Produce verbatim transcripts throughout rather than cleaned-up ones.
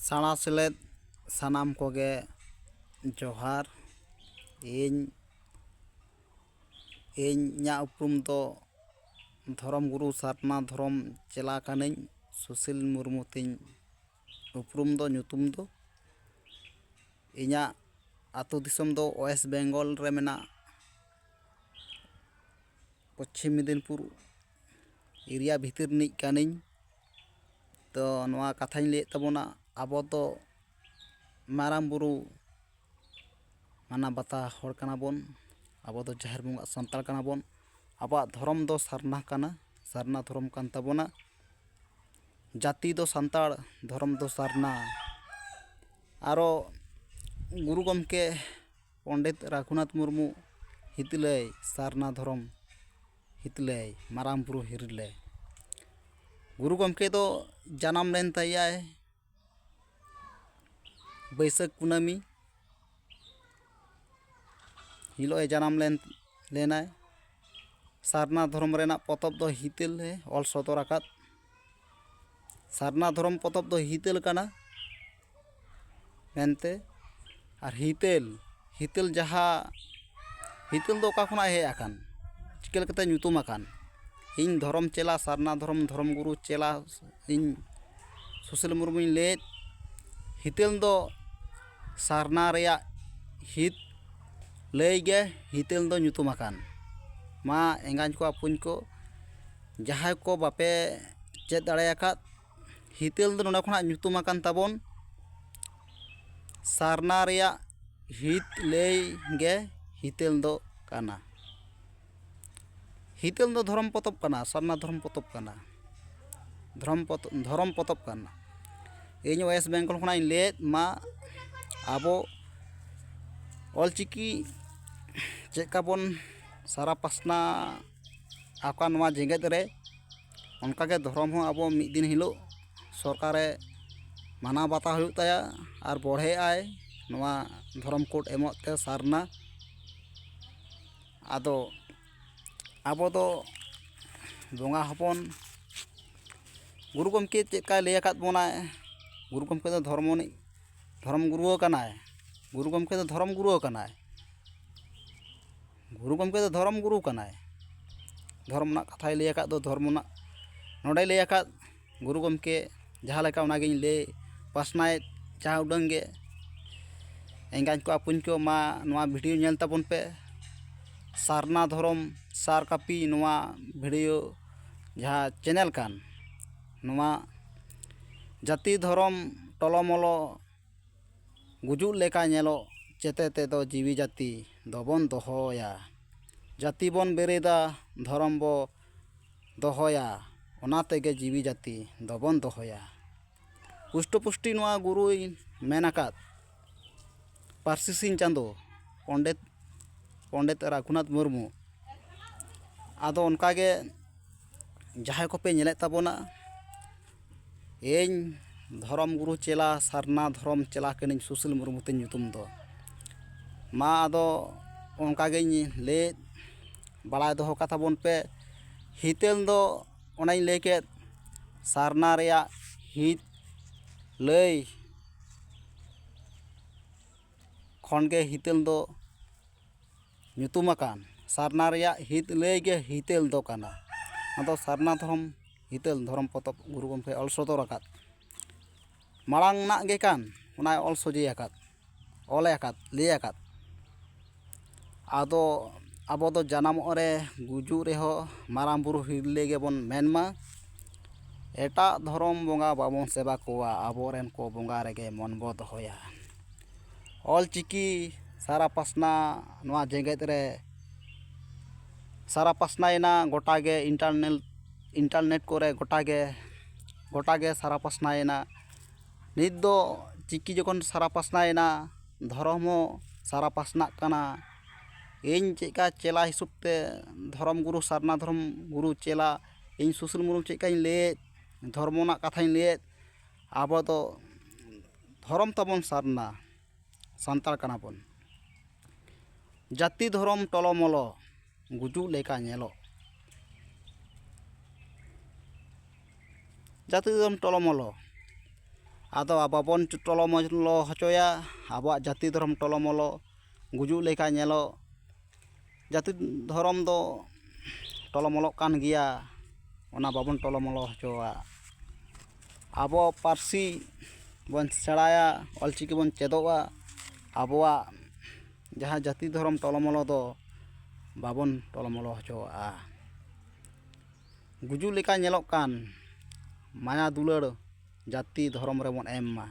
ᱥᱟᱬᱟ ᱥᱮᱞᱮᱫ ᱥᱟᱱᱟᱢ ᱠᱚᱜᱮ ᱡᱚᱦᱟᱨ᱾ ᱤᱧ, ᱤᱧᱟᱹᱜ ᱩᱯᱨᱩᱢ ᱫᱚ ᱫᱷᱚᱨᱚᱢ ᱜᱩᱨᱩ ᱥᱟᱨᱱᱟ ᱫᱷᱚᱨᱚᱢ ᱪᱮᱞᱟ ᱠᱟᱹᱱᱟᱹᱧ, ᱥᱩᱥᱤᱞ ᱢᱩᱨᱢᱩ ᱛᱤᱧ ᱩᱯᱨᱩᱢ ᱫᱚ, ᱧᱩᱛᱩᱢ ᱫᱚ᱾ ᱤᱧᱟᱹᱜ ᱟᱹᱛᱩ ᱫᱤᱥᱚᱢ ᱫᱚ ᱳᱭᱮᱥᱴ ᱵᱮᱝᱜᱚᱞ ᱨᱮ ᱢᱮᱱᱟᱜ ᱯᱚᱪᱷᱤᱢ ᱢᱮᱫᱤᱱᱯᱩᱨ ᱮᱨᱤᱭᱟ ᱵᱷᱤᱛᱤᱨ ᱨᱤᱱᱤᱡ ᱠᱟᱹᱱᱟᱹᱧ᱾ ᱛᱚ ᱱᱚᱣᱟ ᱠᱟᱛᱷᱟᱧ ᱞᱟᱹᱭᱮᱫ ᱛᱟᱵᱚᱱᱟ, ᱟᱵᱚ ᱫᱚ ᱢᱟᱨᱟᱝ ᱵᱩᱨᱩ ᱢᱟᱱᱟᱣ ᱵᱟᱛᱟᱣ ᱦᱚᱲ ᱠᱟᱱᱟ ᱵᱚᱱ, ᱟᱵᱚ ᱫᱚ ᱡᱟᱦᱮᱨ ᱵᱚᱸᱜᱟ ᱥᱟᱱᱛᱟᱲ ᱠᱟᱱᱟ ᱵᱚᱱ᱾ ᱟᱵᱚᱣᱟᱜ ᱫᱷᱚᱨᱚᱢ ᱫᱚ ᱥᱟᱨᱱᱟ ᱠᱟᱱᱟ, ᱥᱟᱨᱱᱟ ᱫᱷᱚᱨᱚᱢ ᱠᱟᱱ ᱛᱟᱵᱚᱱᱟ᱾ ᱡᱟᱹᱛᱤ ᱫᱚ ᱥᱟᱱᱛᱟᱲ, ᱫᱷᱚᱨᱚᱢ ᱫᱚ ᱥᱟᱨᱱᱟ᱾ ᱟᱨᱚ ᱜᱩᱨᱩ ᱜᱚᱢᱠᱮ ᱯᱚᱱᱰᱤᱛ ᱨᱟᱹᱜᱷᱩᱱᱟᱛᱷ ᱢᱩᱨᱢᱩ ᱦᱤᱛᱞᱟᱹᱭ, ᱥᱟᱨᱱᱟ ᱫᱷᱚᱨᱚᱢ ᱦᱤᱛᱞᱟᱹᱭ, ᱢᱟᱨᱟᱝ ᱵᱩᱨᱩ ᱦᱤᱨᱞᱟᱹᱭ᱾ ᱜᱩᱨᱩ ᱜᱚᱢᱠᱮ ᱫᱚ ᱡᱟᱱᱟᱢ ᱞᱮᱱ ᱛᱟᱭᱟᱭ ᱵᱟᱹᱭᱥᱟᱹᱠᱷ ᱠᱩᱱᱟᱹᱢᱤ ᱦᱤᱞᱳᱜ ᱮ ᱡᱟᱱᱟᱢ ᱞᱮᱱ, ᱞᱮᱱᱟᱭ᱾ ᱥᱟᱨᱱᱟ ᱫᱷᱚᱨᱚᱢ ᱨᱮᱱᱟᱜ ᱯᱚᱛᱚᱵ ᱫᱚ ᱦᱤᱛᱟᱹᱞ ᱮ ᱚᱞ ᱥᱚᱫᱚᱨ ᱟᱠᱟᱫ᱾ ᱥᱟᱨᱱᱟ ᱫᱷᱚᱨᱚᱢ ᱯᱚᱛᱚᱵ ᱫᱚ ᱦᱤᱛᱟᱹᱞ ᱠᱟᱱᱟ ᱢᱮᱱᱛᱮ᱾ ᱟᱨ ᱦᱤᱛᱟᱹᱞ, ᱦᱤᱛᱟᱹᱞ ᱡᱟᱦᱟᱸ, ᱦᱤᱛᱟᱹᱞ ᱫᱚ ᱚᱠᱟ ᱠᱷᱚᱱᱟᱜ ᱦᱮᱡ ᱟᱠᱟᱱ, ᱪᱤᱠᱟᱹ ᱞᱮᱠᱟᱛᱮ ᱧᱩᱛᱩᱢ ᱟᱠᱟᱱ? ᱤᱧ ᱫᱷᱚᱨᱚᱢ ᱪᱮᱞᱟ, ᱥᱟᱨᱱᱟ ᱫᱷᱚᱨᱚᱢ, ᱫᱷᱚᱨᱚᱢ ᱜᱩᱨᱩ ᱪᱮᱞᱟ, ᱤᱧ ᱥᱩᱥᱤᱞ ᱢᱩᱨᱢᱩᱧ ᱞᱟᱹᱭᱮᱫ, ᱦᱤᱛᱟᱹᱞ ᱫᱚ ᱥᱟᱨᱱᱟ ᱨᱮᱭᱟᱜ ᱦᱤᱛ ᱞᱟᱹᱭ ᱜᱮ ᱦᱤᱛᱟᱹᱞ ᱫᱚ ᱧᱩᱛᱩᱢ ᱟᱠᱟᱱ᱾ ᱢᱟ ᱮᱸᱜᱟᱧ ᱠᱚ ᱟᱯᱩᱧ ᱠᱚ, ᱡᱟᱦᱟᱸᱭ ᱠᱚ ᱵᱟᱯᱮ ᱪᱮᱫ ᱫᱟᱲᱮ ᱟᱠᱟᱫ, ᱦᱤᱛᱟᱹᱞ ᱫᱚ ᱱᱚᱰᱮ ᱠᱷᱚᱱᱟᱜ ᱧᱩᱛᱩᱢ ᱟᱠᱟᱱ ᱛᱟᱵᱚᱱ᱾ ᱥᱟᱨᱱᱟ ᱨᱮᱭᱟᱜ ᱦᱤᱛ ᱞᱟᱹᱭ ᱜᱮ ᱦᱤᱛᱟᱹᱞ ᱫᱚ ᱠᱟᱱᱟ᱾ ᱦᱤᱛᱟᱹᱞ ᱫᱚ ᱫᱷᱚᱨᱚᱢ ᱯᱚᱛᱚᱵ ᱠᱟᱱᱟ, ᱥᱟᱨᱱᱟ ᱫᱷᱚᱨᱚᱢ ᱯᱚᱛᱚᱵ ᱠᱟᱱᱟ, ᱫᱷᱚᱨᱚᱢ ᱯᱚᱛᱚᱵ, ᱫᱷᱚᱨᱚᱢ ᱯᱚᱛᱚᱵ ᱠᱟᱱᱟ᱾ ᱤᱧ ᱳᱭᱮᱥᱴ ᱵᱮᱝᱜᱚᱞ ᱠᱷᱚᱱᱟᱜ ᱤᱧ ᱞᱟᱹᱭᱮᱫ ᱢᱟ, ᱟᱵᱚ ᱚᱞᱪᱤᱠᱤ ᱪᱮᱫ ᱠᱟ ᱵᱚᱱ ᱥᱟᱨᱟ ᱯᱟᱥᱱᱟᱣ ᱟᱠᱟᱱ ᱱᱚᱣᱟ ᱡᱮᱜᱮᱛ ᱨᱮ, ᱚᱱᱠᱟᱜᱮ ᱫᱷᱚᱨᱚᱢ ᱦᱚᱸ ᱟᱵᱚ ᱢᱤᱫ ᱫᱤᱱ ᱦᱤᱞᱳᱜ ᱥᱚᱨᱠᱟᱨᱮ ᱢᱟᱱᱟᱣ ᱵᱟᱛᱟᱣ ᱦᱩᱭᱩᱜ ᱛᱟᱭᱟ ᱟᱨ ᱵᱚᱲᱦᱮᱜ ᱟᱭ ᱱᱚᱣᱟ ᱫᱷᱚᱨᱚᱢ ᱠᱳᱰ ᱮᱢᱚᱜ ᱛᱮ ᱥᱟᱨᱱᱟ᱾ ᱟᱫᱚ ᱟᱵᱚ ᱫᱚ ᱵᱚᱸᱜᱟ ᱦᱚᱯᱚᱱ, ᱜᱩᱨᱩ ᱜᱚᱢᱠᱮ ᱪᱮᱫ ᱞᱮᱠᱟᱭ ᱞᱟᱹᱭ ᱟᱠᱟᱫ ᱵᱚᱱᱟᱭ, ᱜᱩᱨᱩ ᱜᱚᱢᱠᱮ ᱫᱚ ᱫᱷᱚᱨᱢᱚ ᱨᱤᱱᱤᱡ, ᱫᱷᱚᱨᱚᱢ ᱜᱩᱨᱩ ᱠᱟᱱᱟᱭ᱾ ᱜᱩᱨᱩ ᱜᱚᱢᱠᱮ ᱫᱚ ᱫᱷᱚᱨᱚᱢ ᱜᱩᱨᱩ ᱠᱟᱱᱟᱭ᱾ ᱜᱩᱨᱩ ᱜᱚᱢᱠᱮ ᱫᱚ ᱫᱷᱚᱨᱚᱢ ᱜᱩᱨᱩ ᱠᱟᱱᱟᱭ᱾ ᱫᱷᱚᱨᱚᱢ ᱨᱮᱱᱟᱜ ᱠᱟᱛᱷᱟᱭ ᱞᱟᱹᱭ ᱟᱠᱟᱫ ᱫᱚ, ᱫᱷᱚᱨᱢᱚ ᱨᱮᱱᱟᱜ ᱱᱚᱰᱮᱭ ᱞᱟᱹᱭ ᱟᱠᱟᱫ ᱜᱩᱨᱩ ᱜᱚᱢᱠᱮ ᱡᱟᱦᱟᱸ ᱞᱮᱠᱟ, ᱚᱱᱟᱜᱤᱧ ᱞᱟᱹᱭ ᱯᱟᱥᱱᱟᱣᱮᱫ ᱡᱟᱦᱟᱸ ᱩᱰᱟᱹᱝ ᱜᱮ᱾ ᱮᱸᱜᱟᱧ ᱠᱚ, ᱟᱹᱯᱩᱧ ᱠᱚ, ᱢᱟ ᱱᱚᱣᱟ ᱵᱷᱤᱰᱤᱭᱳ ᱧᱮᱞ ᱛᱟᱵᱚᱱ ᱯᱮ᱾ ᱥᱟᱨᱱᱟ ᱫᱷᱚᱨᱚᱢ ᱥᱟᱨ ᱠᱟᱹᱯᱤ ᱱᱚᱣᱟ ᱵᱷᱤᱰᱤᱭᱳ ᱡᱟᱦᱟᱸ ᱪᱮᱱᱮᱞ ᱠᱟᱱ, ᱱᱚᱣᱟ ᱡᱟᱹᱛᱤ ᱫᱷᱚᱨᱚᱢ ᱴᱚᱞᱚᱢᱚᱞᱚ ᱜᱩᱡᱩᱜ ᱞᱮᱠᱟ ᱧᱮᱞᱚᱜ ᱪᱮᱛᱮ ᱛᱮᱫᱚ ᱡᱤᱣᱤ ᱡᱟᱹᱛᱤ ᱫᱚᱵᱚᱱ ᱫᱚᱦᱚᱭᱟ᱾ ᱡᱟᱹᱛᱤ ᱵᱚᱱ ᱵᱮᱨᱮᱫᱟ, ᱫᱷᱚᱨᱚᱢ ᱵᱚ ᱫᱚᱦᱚᱭᱟ, ᱚᱱᱟ ᱛᱮᱜᱮ ᱡᱤᱣᱤ ᱡᱟᱹᱛᱤ ᱫᱚᱵᱚᱱ ᱫᱚᱦᱚᱭᱟ᱾ ᱯᱩᱥᱴᱚ ᱯᱩᱥᱴᱤ ᱱᱚᱣᱟ ᱜᱩᱨᱩᱭ ᱢᱮᱱ ᱟᱠᱟᱫ, ᱯᱟᱹᱨᱥᱤ ᱥᱤᱧ ᱪᱟᱸᱫᱳ ᱯᱚᱱᱰᱤᱛ, ᱯᱚᱱᱰᱤᱛ ᱨᱟᱹᱜᱷᱩᱱᱟᱛᱷ ᱢᱩᱨᱢᱩ᱾ ᱟᱫᱚ ᱚᱱᱠᱟᱜᱮ ᱡᱟᱦᱟᱸᱭ ᱠᱚᱯᱮ ᱧᱮᱞᱮᱫ ᱛᱟᱵᱚᱱᱟ, ᱤᱧ ᱫᱷᱚᱨᱚᱢ ᱜᱩᱨᱩ ᱪᱮᱞᱟ, ᱥᱟᱨᱱᱟ ᱫᱷᱚᱨᱚᱢ ᱪᱮᱞᱟ ᱠᱟᱹᱱᱟᱹᱧ, ᱥᱩᱥᱤᱞ ᱢᱩᱨᱢᱩ ᱛᱤᱧ ᱧᱩᱛᱩᱢ ᱫᱚ᱾ ᱢᱟ ᱟᱫᱚ ᱚᱱᱠᱟᱜᱤᱧ ᱞᱟᱹᱭᱮᱫ, ᱵᱟᱲᱟᱭ ᱫᱚᱦᱚ ᱠᱟᱛᱟ ᱵᱚᱱ ᱯᱮ, ᱦᱤᱛᱟᱹᱞ ᱫᱚ ᱚᱱᱟᱧ ᱞᱟᱹᱭ ᱠᱮᱫ, ᱥᱟᱨᱱᱟ ᱨᱮᱭᱟᱜ ᱦᱤᱛ ᱞᱟᱹᱭ ᱠᱷᱚᱱ ᱜᱮ ᱦᱤᱛᱟᱹᱞ ᱫᱚ ᱧᱩᱛᱩᱢ ᱟᱠᱟᱱ᱾ ᱥᱟᱨᱱᱟ ᱨᱮᱭᱟᱜ ᱦᱤᱛ ᱞᱟᱹᱭ ᱜᱮ ᱦᱤᱛᱟᱹᱞ ᱫᱚ ᱠᱟᱱᱟ᱾ ᱟᱫᱚ ᱥᱟᱨᱱᱟ ᱫᱷᱚᱨᱚᱢ ᱦᱤᱛᱟᱹᱞ ᱫᱷᱚᱨᱚᱢ ᱯᱚᱛᱚᱵ ᱜᱩᱨᱩ ᱜᱚᱢᱠᱮ ᱚᱞ ᱥᱚᱫᱚᱨ ᱟᱠᱟᱫ, ᱢᱟᱲᱟᱝ ᱨᱮᱱᱟᱜ ᱜᱮ ᱠᱟᱱ, ᱚᱱᱟᱭ ᱚᱞ ᱥᱚᱡᱷᱮ ᱟᱠᱟᱫ, ᱚᱞᱮ ᱟᱠᱟᱫ, ᱞᱟᱹᱭ ᱟᱠᱟᱫ᱾ ᱟᱫᱚ ᱟᱵᱚ ᱫᱚ ᱡᱟᱱᱟᱢᱚᱜ ᱨᱮ, ᱜᱩᱡᱩᱜ ᱨᱮᱦᱚᱸ ᱢᱟᱨᱟᱝ ᱵᱩᱨᱩ ᱦᱤᱨᱞᱟᱹ ᱜᱮᱵᱚᱱ ᱢᱮᱱ ᱢᱟ᱾ ᱮᱴᱟᱜ ᱫᱷᱚᱨᱚᱢ ᱵᱚᱸᱜᱟ ᱵᱟᱵᱚᱱ ᱥᱮᱵᱟ ᱠᱚᱣᱟ, ᱟᱵᱚᱨᱮᱱ ᱠᱚ ᱵᱚᱸᱜᱟ ᱨᱮᱜᱮ ᱢᱚᱱ ᱵᱚ ᱫᱚᱦᱚᱭᱟ᱾ ᱚᱞ ᱪᱤᱠᱤ ᱥᱟᱨᱟ ᱯᱟᱥᱱᱟ, ᱱᱚᱣᱟ ᱡᱮᱜᱮᱛ ᱨᱮ ᱥᱟᱨᱟ ᱯᱟᱥᱱᱟᱭᱮᱱᱟ, ᱜᱚᱴᱟ ᱜᱮ ᱤᱱᱴᱟᱨᱱᱮᱞ, ᱤᱱᱴᱟᱨᱱᱮᱴ ᱠᱚᱨᱮ ᱜᱚᱴᱟ ᱜᱮ, ᱜᱚᱴᱟ ᱜᱮ ᱥᱟᱨᱟ ᱯᱟᱥᱱᱟᱭᱮᱱᱟ᱾ ᱱᱤᱛ ᱫᱚ ᱪᱤᱠᱤ ᱡᱚᱠᱷᱚᱱ ᱥᱟᱨᱟ ᱯᱟᱥᱱᱟᱭᱮᱱᱟ, ᱫᱷᱚᱨᱚᱢ ᱦᱚᱸ ᱥᱟᱨᱟ ᱯᱟᱥᱱᱟᱜ ᱠᱟᱱᱟ᱾ ᱤᱧ ᱪᱮᱫᱠᱟ ᱪᱮᱞᱟ ᱦᱤᱥᱟᱹᱵ ᱛᱮ ᱫᱷᱚᱨᱚᱢ ᱜᱩᱨᱩ, ᱥᱟᱨᱱᱟ ᱫᱷᱚᱨᱚᱢ ᱜᱩᱨᱩ ᱪᱮᱞᱟ, ᱤᱧ ᱥᱩᱥᱤᱞ ᱢᱩᱨᱢᱩ ᱪᱮᱫᱠᱟᱧ ᱞᱟᱹᱭᱮᱫ, ᱫᱷᱚᱨᱢᱚ ᱨᱮᱱᱟᱜ ᱠᱟᱛᱷᱟᱧ ᱞᱟᱹᱭᱮᱫ, ᱟᱵᱚ ᱫᱚ ᱫᱷᱚᱨᱚᱢ ᱛᱟᱵᱚᱱ ᱥᱟᱨᱱᱟ, ᱥᱟᱱᱛᱟᱲ ᱠᱟᱱᱟ ᱵᱚᱱ᱾ ᱡᱟᱹᱛᱤ ᱫᱷᱚᱨᱚᱢ ᱴᱚᱞᱚᱢᱚᱞᱚ ᱜᱩᱡᱩᱜ ᱞᱮᱠᱟ ᱧᱮᱞᱚᱜ᱾ ᱡᱟᱹᱛᱤ ᱫᱷᱚᱨᱚᱢ ᱴᱚᱞᱚᱢᱚᱞᱚ, ᱟᱫᱚ ᱵᱟᱵᱚᱱ ᱴᱚᱞᱚᱢᱚᱞᱚ ᱦᱚᱪᱚᱭᱟ᱾ ᱟᱵᱚᱣᱟᱜ ᱡᱟᱹᱛᱤ ᱫᱷᱚᱨᱚᱢ ᱴᱚᱞᱚᱢᱚᱞᱚ, ᱜᱩᱡᱩᱜ ᱞᱮᱠᱟ ᱧᱮᱞᱚᱜ᱾ ᱡᱟᱹᱛᱤ ᱫᱷᱚᱨᱚᱢ ᱫᱚ ᱴᱚᱞᱚᱢᱚᱞᱚᱜ ᱠᱟᱱ ᱜᱮᱭᱟ, ᱚᱱᱟ ᱵᱟᱵᱚᱱ ᱴᱚᱞᱚᱢᱚᱞᱚ ᱦᱚᱪᱚᱣᱟᱜ᱾ ᱟᱵᱚ ᱯᱟᱹᱨᱥᱤ ᱵᱚᱱ ᱥᱮᱬᱟᱭᱟ, ᱚᱞᱪᱤᱠᱤ ᱵᱚᱱ ᱪᱮᱫᱚᱜᱼᱟ᱾ ᱟᱵᱚᱣᱟᱜ ᱡᱟᱦᱟᱸ ᱡᱟᱹᱛᱤ ᱫᱷᱚᱨᱚᱢ ᱴᱚᱞᱚᱢᱚᱞᱚ ᱫᱚ ᱵᱟᱵᱚᱱ ᱴᱚᱞᱚᱢᱚᱞᱚ ᱦᱚᱪᱚᱣᱟᱜᱼᱟ᱾ ᱜᱩᱡᱩᱜ ᱞᱮᱠᱟ ᱧᱮᱞᱚᱜ ᱠᱟᱱ ᱢᱟᱭᱟ ᱫᱩᱞᱟᱹᱲ ᱡᱟᱹᱛᱤ ᱫᱷᱚᱨᱚᱢ ᱨᱮᱵᱚᱱ ᱮᱢ ᱢᱟ᱾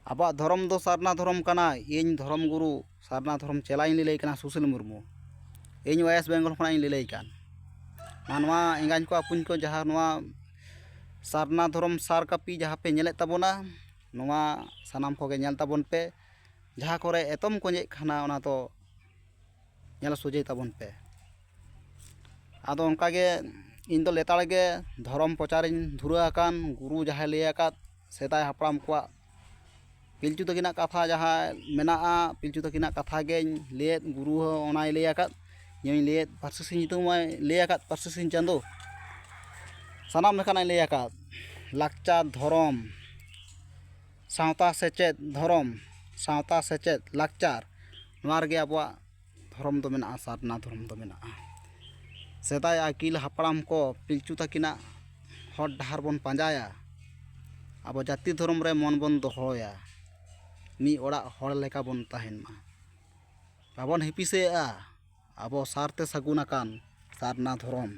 ᱟᱵᱚᱣᱟᱜ ᱫᱷᱚᱨᱚᱢ ᱫᱚ ᱥᱟᱨᱱᱟ ᱫᱷᱚᱨᱚᱢ ᱠᱟᱱᱟ᱾ ᱤᱧ ᱫᱷᱚᱨᱚᱢ ᱜᱩᱨᱩ ᱥᱟᱨᱱᱟ ᱫᱷᱚᱨᱚᱢ ᱪᱮᱞᱟᱧ ᱞᱟᱹᱞᱟᱹᱭ ᱠᱟᱱᱟ ᱥᱩᱥᱤᱞ ᱢᱩᱨᱢᱩ᱾ ᱤᱧ ᱳᱭᱮᱥᱴ ᱵᱮᱝᱜᱚᱞ ᱠᱷᱚᱱᱟᱜ ᱤᱧ ᱞᱟᱹᱞᱟᱹᱭ ᱠᱟᱱ᱾ ᱢᱟ ᱱᱚᱣᱟ ᱮᱸᱜᱟᱧ ᱠᱚ ᱟᱹᱯᱩᱧ ᱠᱚ ᱡᱟᱦᱟᱸ ᱱᱚᱣᱟ ᱥᱟᱨᱱᱟ ᱫᱷᱚᱨᱚᱢ ᱥᱟᱨ ᱠᱟᱹᱯᱤ ᱡᱟᱦᱟᱸ ᱯᱮ ᱧᱮᱞᱮᱫ ᱛᱟᱵᱚᱱᱟ, ᱱᱚᱣᱟ ᱥᱟᱱᱟᱢ ᱠᱚᱜᱮ ᱧᱮᱞ ᱛᱟᱵᱚᱱ ᱯᱮ᱾ ᱡᱟᱦᱟᱸ ᱠᱚᱨᱮ ᱮᱛᱚᱢ ᱠᱚᱧᱮᱜ ᱠᱟᱱᱟ, ᱚᱱᱟ ᱫᱚ ᱧᱮᱞ ᱥᱚᱡᱷᱮ ᱛᱟᱵᱚᱱ ᱯᱮ᱾ ᱟᱫᱚ ᱚᱱᱠᱟᱜᱮ ᱤᱧ ᱫᱚ ᱞᱮᱛᱟᱲ ᱜᱮ ᱫᱷᱚᱨᱚᱢ ᱯᱨᱚᱪᱟᱨᱤᱧ ᱫᱷᱩᱨᱟᱹᱣ ᱟᱠᱟᱱ᱾ ᱜᱩᱨᱩ ᱡᱟᱦᱟᱸᱭ ᱞᱟᱹᱭ ᱟᱠᱟᱫ, ᱥᱮᱫᱟᱭ ᱦᱟᱯᱲᱟᱢ ᱠᱚᱣᱟᱜ ᱯᱤᱞᱪᱩ ᱛᱟᱹᱠᱤᱱᱟᱜ ᱠᱟᱛᱷᱟ ᱡᱟᱦᱟᱸ ᱢᱮᱱᱟᱜᱼᱟ, ᱯᱤᱞᱪᱩ ᱛᱟᱹᱠᱤᱱᱟᱜ ᱠᱟᱛᱷᱟ ᱜᱮᱧ ᱞᱟᱹᱭᱮᱫ᱾ ᱜᱩᱨᱩ ᱦᱚᱸ ᱚᱱᱟᱭ ᱞᱟᱹᱭ ᱟᱠᱟᱫ, ᱤᱧ ᱞᱟᱹᱭᱮᱫ, ᱯᱟᱹᱨᱥᱤ ᱥᱤᱧ ᱧᱩᱛᱩᱢ ᱢᱟᱭ ᱞᱟᱹᱭ ᱟᱠᱟᱫ, ᱯᱟᱹᱨᱥᱤ ᱥᱤᱧ ᱪᱟᱸᱫᱳ ᱥᱟᱱᱟᱢ ᱞᱮᱠᱟᱱᱟᱜ ᱞᱟᱹᱭ ᱟᱠᱟᱫ᱾ ᱞᱟᱠᱪᱟᱨ, ᱫᱷᱚᱨᱚᱢ, ᱥᱟᱶᱛᱟ ᱥᱮᱪᱮᱫ, ᱫᱷᱚᱨᱚᱢ, ᱥᱟᱶᱛᱟ ᱥᱮᱪᱮᱫ, ᱞᱟᱠᱪᱟᱨ, ᱱᱚᱣᱟ ᱨᱮᱜᱮ ᱟᱵᱚᱣᱟᱜ ᱫᱷᱚᱨᱚᱢ ᱫᱚ ᱢᱮᱱᱟᱜᱼᱟ, ᱥᱟᱨᱱᱟ ᱫᱷᱚᱨᱚᱢ ᱫᱚ ᱢᱮᱱᱟᱜᱼᱟ᱾ ᱥᱮᱫᱟᱭ ᱟᱹᱜᱤᱞ ᱦᱟᱯᱲᱟᱢ ᱠᱚ ᱯᱤᱞᱪᱩ ᱛᱟᱹᱠᱤᱱᱟᱜ ᱦᱚᱨ ᱰᱟᱦᱟᱨ ᱵᱚᱱ ᱯᱟᱸᱡᱟᱭᱟ᱾ ᱟᱵᱚ ᱡᱟᱹᱛᱤ ᱫᱷᱚᱨᱚᱢ ᱨᱮ ᱢᱚᱱ ᱵᱚᱱ ᱫᱚᱦᱚᱭᱟ᱾ ᱢᱤᱫ ᱚᱲᱟᱜ ᱦᱚᱲ ᱞᱮᱠᱟ ᱵᱚᱱ ᱛᱟᱦᱮᱱ ᱢᱟ᱾ ᱵᱟᱵᱚᱱ ᱦᱤᱯᱤᱥᱟᱹᱜᱼᱟ᱾ ᱟᱵᱚ ᱥᱟᱨᱛᱮ ᱥᱟᱹᱜᱩᱱ ᱟᱠᱟᱱ ᱥᱟᱨᱱᱟ ᱫᱷᱚᱨᱚᱢ᱾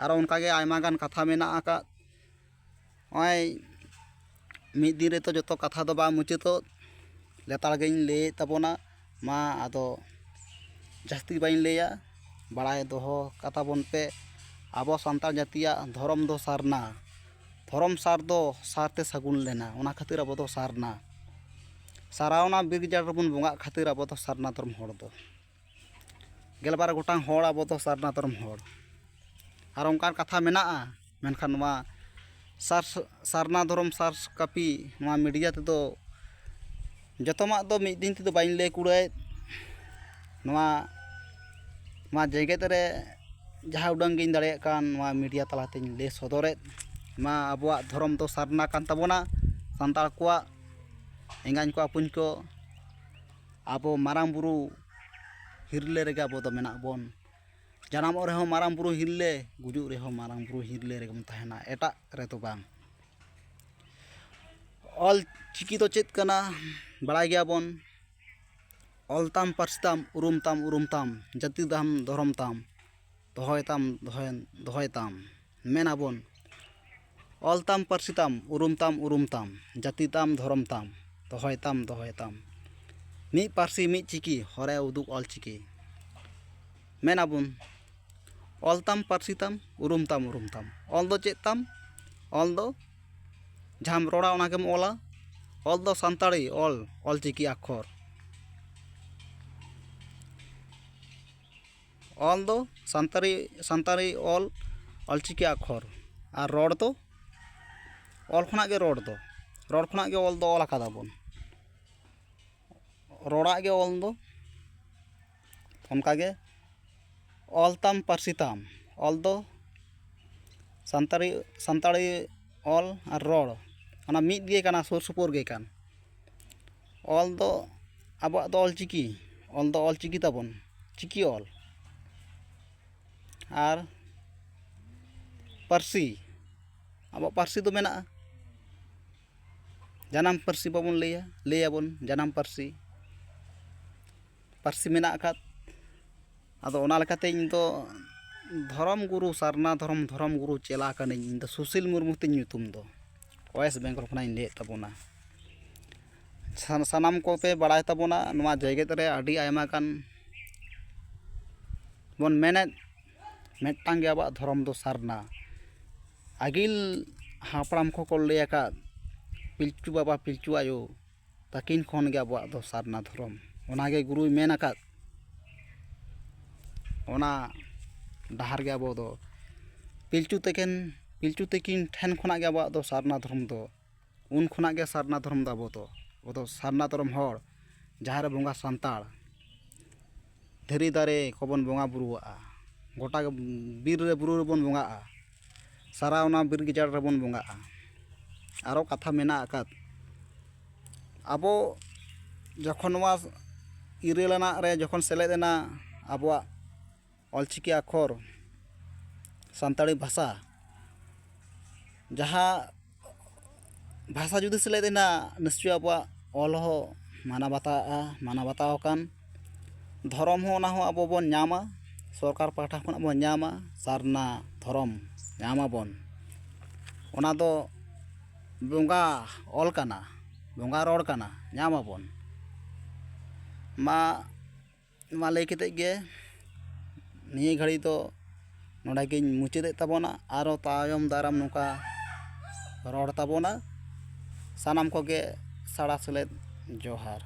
ᱟᱨᱚ ᱚᱱᱠᱟᱜᱮ ᱟᱭᱢᱟ ᱜᱟᱱ ᱠᱟᱛᱷᱟ ᱢᱮᱱᱟᱜ ᱟᱠᱟᱫ᱾ ᱱᱚᱜᱼᱚᱭ ᱢᱤᱫ ᱫᱤᱱ ᱨᱮᱛᱚ ᱡᱚᱛᱚ ᱠᱟᱛᱷᱟ ᱫᱚ ᱵᱟᱝ ᱢᱩᱪᱟᱹᱫᱚᱜ, ᱞᱮᱛᱟᱲ ᱜᱮᱧ ᱞᱟᱹᱭᱮᱫ ᱛᱟᱵᱚᱱᱟ᱾ ᱢᱟ ᱟᱫᱚ ᱡᱟᱹᱥᱛᱤ ᱵᱟᱹᱧ ᱞᱟᱹᱭᱟ, ᱵᱟᱲᱟᱭ ᱫᱚᱦᱚ ᱠᱟᱛᱟ ᱵᱚᱱ ᱯᱮ᱾ ᱟᱵᱚ ᱥᱟᱱᱛᱟᱲ ᱡᱟᱹᱛᱤᱭᱟᱜ ᱫᱷᱚᱨᱚᱢ ᱫᱚ ᱥᱟᱨᱱᱟ᱾ ᱫᱷᱚᱨᱚᱢ ᱥᱟᱨ ᱫᱚ ᱥᱟᱨᱛᱮ ᱥᱟᱹᱜᱩᱱ ᱞᱮᱱᱟ, ᱚᱱᱟ ᱠᱷᱟᱹᱛᱤᱨ ᱟᱵᱚ ᱫᱚ ᱥᱟᱨᱱᱟ᱾ ᱥᱟᱨᱟᱣᱱᱟ ᱵᱤᱨ ᱜᱟᱡᱟᱲ ᱨᱮᱵᱚᱱ ᱵᱚᱸᱜᱟᱜ ᱠᱷᱟᱹᱛᱤᱨ ᱟᱵᱚ ᱫᱚ ᱥᱟᱨᱱᱟ ᱫᱷᱚᱨᱚᱢ ᱦᱚᱲ ᱫᱚ᱾ ᱜᱮᱞᱵᱟᱨ ᱜᱚᱴᱟᱝ ᱦᱚᱲ ᱟᱵᱚ ᱫᱚ ᱥᱟᱨᱱᱟ ᱫᱷᱚᱨᱚᱢ ᱦᱚᱲ᱾ ᱟᱨ ᱚᱱᱠᱟᱱ ᱠᱟᱛᱷᱟ ᱢᱮᱱᱟᱜᱼᱟ, ᱢᱮᱱᱠᱷᱟᱱ ᱱᱚᱣᱟ ᱥᱟᱨ, ᱥᱟᱨᱱᱟ ᱫᱷᱚᱨᱚᱢ ᱥᱟᱨ ᱠᱟᱹᱯᱤ ᱱᱚᱣᱟ ᱢᱤᱰᱤᱭᱟ ᱛᱮᱫᱚ ᱡᱚᱛᱚᱢᱟᱜ ᱫᱚ ᱢᱤᱫ ᱫᱤᱱ ᱛᱮᱫᱚ ᱵᱟᱹᱧ ᱞᱟᱹᱭ ᱠᱩᱲᱟᱹᱭᱮᱫ᱾ ᱱᱚᱣᱟ, ᱱᱚᱣᱟ ᱡᱮᱜᱮᱛ ᱨᱮ ᱡᱟᱦᱟᱸ ᱩᱰᱟᱹᱝ ᱜᱤᱧ ᱫᱟᱲᱮᱭᱟᱜ ᱠᱟᱱ, ᱱᱚᱣᱟ ᱢᱤᱰᱤᱭᱟ ᱛᱟᱞᱟᱛᱮᱧ ᱞᱟᱹᱭ ᱥᱚᱫᱚᱨᱮᱫ᱾ ᱢᱟ ᱟᱵᱚᱣᱟᱜ ᱫᱷᱚᱨᱚᱢ ᱫᱚ ᱥᱟᱨᱱᱟ ᱠᱟᱱ ᱛᱟᱵᱚᱱᱟ᱾ ᱥᱟᱱᱛᱟᱲ ᱠᱚᱣᱟᱜ ᱮᱸᱜᱟᱧ ᱠᱚ ᱟᱹᱯᱩᱧ ᱠᱚ, ᱟᱵᱚ ᱢᱟᱨᱟᱝ ᱵᱩᱨᱩ ᱦᱤᱨᱞᱟᱹ ᱨᱮᱜᱮ ᱟᱵᱚ ᱫᱚ ᱢᱮᱱᱟᱜ ᱵᱚᱱ᱾ ᱡᱟᱱᱟᱢᱚᱜ ᱨᱮᱦᱚᱸ ᱢᱟᱨᱟᱝ ᱵᱩᱨᱩ ᱦᱤᱨᱞᱟᱹ, ᱜᱩᱡᱩᱜ ᱨᱮᱦᱚᱸ ᱢᱟᱨᱟᱝ ᱵᱩᱨᱩ ᱦᱤᱨᱞᱟᱹ ᱨᱮᱜᱮ ᱵᱚᱱ ᱛᱟᱦᱮᱱᱟ, ᱮᱴᱟᱜ ᱨᱮᱫᱚ ᱵᱟᱝ᱾ ᱚᱞ ᱪᱤᱠᱤ ᱫᱚ ᱪᱮᱫ ᱠᱟᱱᱟ ᱵᱟᱲᱟᱭ ᱜᱮᱭᱟᱵᱚᱱ᱾ ᱚᱞ ᱛᱟᱢ ᱯᱟᱹᱨᱥᱤ ᱛᱟᱢ ᱩᱨᱩᱢ ᱛᱟᱢ ᱩᱨᱩᱢ ᱛᱟᱢ, ᱡᱟᱹᱛᱤ ᱛᱟᱢ ᱫᱷᱚᱨᱚᱢ ᱛᱟᱢ ᱫᱚᱦᱚᱭ ᱛᱟᱢ ᱫᱚᱦᱚᱭ ᱫᱚᱦᱚᱭ ᱛᱟᱢ᱾ ᱢᱮᱱ ᱟᱵᱚᱱ, ᱚᱞ ᱛᱟᱢ ᱯᱟᱹᱨᱥᱤ ᱛᱟᱢ ᱩᱨᱩᱢ ᱛᱟᱢ ᱩᱨᱩᱢ ᱛᱟᱢ, ᱡᱟᱹᱛᱤ ᱛᱟᱢ ᱫᱷᱚᱨᱚᱢ ᱛᱟᱢ ᱫᱚᱦᱚᱭ ᱛᱟᱢ ᱫᱚᱦᱚᱭ ᱛᱟᱢ᱾ ᱢᱤᱫ ᱯᱟᱹᱨᱥᱤ ᱢᱤᱫ ᱪᱤᱠᱤ ᱦᱚᱨᱮ ᱩᱫᱩᱜ ᱚᱞ ᱪᱤᱠᱤ᱾ ᱢᱮᱱ ᱟᱵᱚᱱ, ᱚᱞ ᱛᱟᱢ ᱯᱟᱹᱨᱥᱤ ᱛᱟᱢ ᱩᱨᱩᱢ ᱛᱟᱢ ᱩᱨᱩᱢ ᱛᱟᱢ᱾ ᱚᱞ ᱫᱚ ᱪᱮᱫ ᱛᱟᱢ? ᱚᱞ ᱫᱚ ᱡᱟᱦᱟᱸᱢ ᱨᱚᱲᱟ ᱚᱱᱟ ᱜᱮᱢ ᱚᱞᱟ᱾ ᱚᱞ ᱫᱚ ᱥᱟᱱᱛᱟᱲᱤ ᱚᱞ, ᱚᱞ ᱪᱤᱠᱤ ᱟᱠᱷᱚᱨ᱾ ᱚᱞ ᱫᱚ ᱥᱟᱱᱛᱟᱲᱤ, ᱥᱟᱱᱛᱟᱲᱤ ᱚᱞ, ᱚᱞ ᱪᱤᱠᱤ ᱟᱠᱷᱚᱨ᱾ ᱟᱨ ᱨᱚᱲ ᱫᱚ ᱚᱞ ᱠᱷᱚᱱᱟᱜ ᱜᱮ ᱨᱚᱲ ᱫᱚ, ᱨᱚᱲ ᱠᱷᱚᱱᱟᱜ ᱜᱮ ᱚᱞ ᱫᱚ ᱚᱞ ᱟᱠᱟᱫᱟ ᱵᱚᱱ᱾ ᱨᱚᱲᱟᱜ ᱜᱮ ᱚᱞ ᱫᱚ᱾ ᱚᱱᱠᱟᱜᱮ ᱚᱞ ᱛᱟᱢ ᱯᱟᱹᱨᱥᱤ ᱛᱟᱢ, ᱚᱞ ᱫᱚ ᱥᱟᱱᱛᱟᱲᱤ, ᱥᱟᱱᱛᱟᱲᱤ ᱚᱞ ᱟᱨ ᱨᱚᱲ, ᱚᱱᱟ ᱢᱤᱫ ᱜᱮ ᱠᱟᱱᱟ, ᱥᱩᱨ ᱥᱩᱯᱩᱨ ᱜᱮ ᱠᱟᱱ᱾ ᱚᱞ ᱫᱚ ᱟᱵᱚᱣᱟᱜ ᱫᱚ ᱚᱞ ᱪᱤᱠᱤ, ᱚᱞ ᱫᱚ ᱚᱞ ᱪᱤᱠᱤ ᱛᱟᱵᱚᱱ, ᱪᱤᱠᱤ ᱚᱞ᱾ ᱟᱨ ᱯᱟᱹᱨᱥᱤ, ᱟᱵᱚᱣᱟᱜ ᱯᱟᱹᱨᱥᱤ ᱫᱚ ᱢᱮᱱᱟᱜᱼᱟ᱾ ᱡᱟᱱᱟᱢ ᱯᱟᱹᱨᱥᱤ ᱵᱟᱵᱚᱱ ᱞᱟᱹᱭᱟ, ᱞᱟᱹᱭᱟᱵᱚᱱ ᱡᱟᱱᱟᱢ ᱯᱟᱹᱨᱥᱤ, ᱯᱟᱹᱨᱥᱤ ᱢᱮᱱᱟᱜ ᱟᱠᱟᱫ᱾ ᱟᱫᱚ ᱚᱱᱟ ᱞᱮᱠᱟᱛᱮ ᱤᱧ ᱫᱚ ᱫᱷᱚᱨᱚᱢ ᱜᱩᱨᱩ, ᱥᱟᱨᱱᱟ ᱫᱷᱚᱨᱚᱢ, ᱫᱷᱚᱨᱚᱢ ᱜᱩᱨᱩ ᱪᱮᱞᱟ ᱠᱟᱹᱱᱟᱹᱧ᱾ ᱤᱧ ᱫᱚ ᱥᱩᱥᱤᱞ ᱢᱩᱨᱢᱩ ᱛᱤᱧ ᱧᱩᱛᱩᱢ ᱫᱚ᱾ ᱳᱭᱮᱥᱴ ᱵᱮᱝᱜᱚᱞ ᱠᱷᱚᱱᱟᱜ ᱤᱧ ᱞᱟᱹᱭᱮᱫ ᱛᱟᱵᱚᱱᱟ᱾ ᱥᱟᱱ-, ᱥᱟᱱᱟᱢ ᱠᱚᱯᱮ ᱵᱟᱲᱟᱭ ᱛᱟᱵᱚᱱᱟ, ᱱᱚᱣᱟ ᱡᱮᱜᱮᱛ ᱨᱮ ᱟᱹᱰᱤ ᱟᱭᱢᱟ ᱜᱟᱱ ᱵᱚᱱ ᱢᱮᱱᱮᱫ, ᱢᱤᱫᱴᱟᱝ ᱜᱮ ᱟᱵᱚᱣᱟᱜ ᱫᱷᱚᱨᱚᱢ ᱫᱚ ᱥᱟᱨᱱᱟ᱾ ᱟᱹᱜᱤᱞ ᱦᱟᱯᱲᱟᱢ ᱠᱚᱠᱚ ᱞᱟᱹᱭ ᱟᱠᱟᱫ, ᱯᱤᱞᱪᱩ ᱵᱟᱵᱟ ᱯᱤᱞᱪᱩ ᱟᱭᱳ ᱛᱟᱹᱠᱤᱱ ᱠᱷᱚᱱ ᱜᱮ ᱟᱵᱚᱣᱟᱜ ᱫᱚ ᱥᱟᱨᱱᱟ ᱫᱷᱚᱨᱚᱢ᱾ ᱚᱱᱟ ᱜᱮ ᱜᱩᱨᱩᱭ ᱢᱮᱱ ᱟᱠᱟᱫ᱾ ᱚᱱᱟ ᱰᱟᱦᱟᱨ ᱜᱮ ᱟᱵᱚ ᱫᱚ ᱯᱤᱞᱪᱩ ᱛᱟᱹᱠᱤᱱ, ᱯᱤᱞᱪᱩ ᱛᱟᱹᱠᱤᱱ ᱴᱷᱮᱱ ᱠᱷᱚᱱᱟᱜ ᱜᱮ ᱟᱵᱚᱣᱟᱜ ᱫᱚ ᱥᱟᱨᱱᱟ ᱫᱷᱚᱨᱚᱢ ᱫᱚ, ᱩᱱ ᱠᱷᱚᱱᱟᱜ ᱜᱮ ᱥᱟᱨᱱᱟ ᱫᱷᱚᱨᱚᱢ ᱫᱚ ᱟᱵᱚ ᱫᱚ, ᱟᱵᱚ ᱫᱚ ᱥᱟᱨᱱᱟ ᱫᱷᱚᱨᱚᱢ ᱦᱚᱲ, ᱡᱟᱦᱮᱨ ᱵᱚᱸᱜᱟ ᱥᱟᱱᱛᱟᱲ, ᱫᱷᱤᱨᱤ ᱫᱟᱨᱮ ᱠᱚᱵᱚᱱ ᱵᱚᱸᱜᱟ ᱵᱩᱨᱩᱣᱟᱜᱼᱟ, ᱜᱚᱴᱟ ᱜᱮ ᱵᱤᱨ ᱨᱮ ᱵᱩᱨᱩ ᱨᱮᱵᱚᱱ ᱵᱚᱸᱜᱟᱜᱼᱟ᱾ ᱥᱟᱨᱟ ᱚᱱᱟ ᱵᱤᱨ ᱜᱟᱡᱟᱲ ᱨᱮᱵᱚᱱ ᱵᱚᱸᱜᱟᱜᱼᱟ᱾ ᱟᱨᱚ ᱠᱟᱛᱷᱟ ᱢᱮᱱᱟᱜ ᱟᱠᱟᱫ, ᱟᱵᱚ ᱡᱚᱠᱷᱚᱱ ᱱᱚᱣᱟ ᱤᱨᱟᱹᱞ ᱟᱱᱟᱜ ᱨᱮ ᱡᱚᱠᱷᱚᱱ ᱥᱮᱞᱮᱫ ᱮᱱᱟ ᱟᱵᱚᱣᱟᱜ ᱚᱞᱪᱤᱠᱤ ᱟᱠᱷᱚᱨ, ᱥᱟᱱᱛᱟᱲᱤ ᱵᱷᱟᱥᱟ, ᱡᱟᱦᱟᱸ ᱵᱷᱟᱥᱟ ᱡᱩᱫᱤ ᱥᱮᱞᱮᱫ ᱮᱱᱟ, ᱱᱤᱥᱪᱚᱭ ᱟᱵᱚᱣᱟᱜ ᱚᱞ ᱦᱚᱸ ᱢᱟᱱᱟᱣ ᱵᱟᱛᱟᱣᱚᱜᱼᱟ, ᱢᱟᱱᱟᱣ ᱵᱟᱛᱟᱣ ᱟᱠᱟᱱ᱾ ᱫᱷᱚᱨᱚᱢ ᱦᱚᱸ, ᱚᱱᱟ ᱦᱚᱸ ᱟᱵᱚ ᱵᱚᱱ ᱧᱟᱢᱟ, ᱥᱚᱨᱠᱟᱨ ᱯᱟᱦᱴᱟ ᱠᱷᱚᱱᱟᱜ ᱵᱚᱱ ᱧᱟᱢᱟ, ᱥᱟᱨᱱᱟ ᱫᱷᱚᱨᱚᱢ ᱧᱟᱢ ᱟᱵᱚᱱ᱾ ᱚᱱᱟ ᱫᱚ ᱵᱚᱸᱜᱟ ᱚᱞ ᱠᱟᱱᱟ, ᱵᱚᱸᱜᱟ ᱨᱚᱲ ᱠᱟᱱᱟ, ᱧᱟᱢ ᱟᱵᱚᱱ᱾ ᱢᱟ ᱱᱚᱣᱟ ᱞᱟᱹᱭ ᱠᱟᱛᱮᱫ ᱜᱮ ᱱᱤᱭᱟᱹ ᱜᱷᱟᱹᱲᱤ ᱫᱚ ᱱᱚᱰᱮ ᱜᱤᱧ ᱢᱩᱪᱟᱹᱫᱮᱫ ᱛᱟᱵᱚᱱᱟ᱾ ᱟᱨᱚ ᱛᱟᱭᱚᱢ ᱫᱟᱨᱟᱢ ᱱᱚᱝᱠᱟ ᱨᱚᱲ ᱛᱟᱵᱚᱱᱟ᱾ ᱥᱟᱱᱟᱢ ᱠᱚᱜᱮ ᱥᱟᱲᱟ ᱥᱮᱞᱮᱫ ᱡᱚᱦᱟᱨ᱾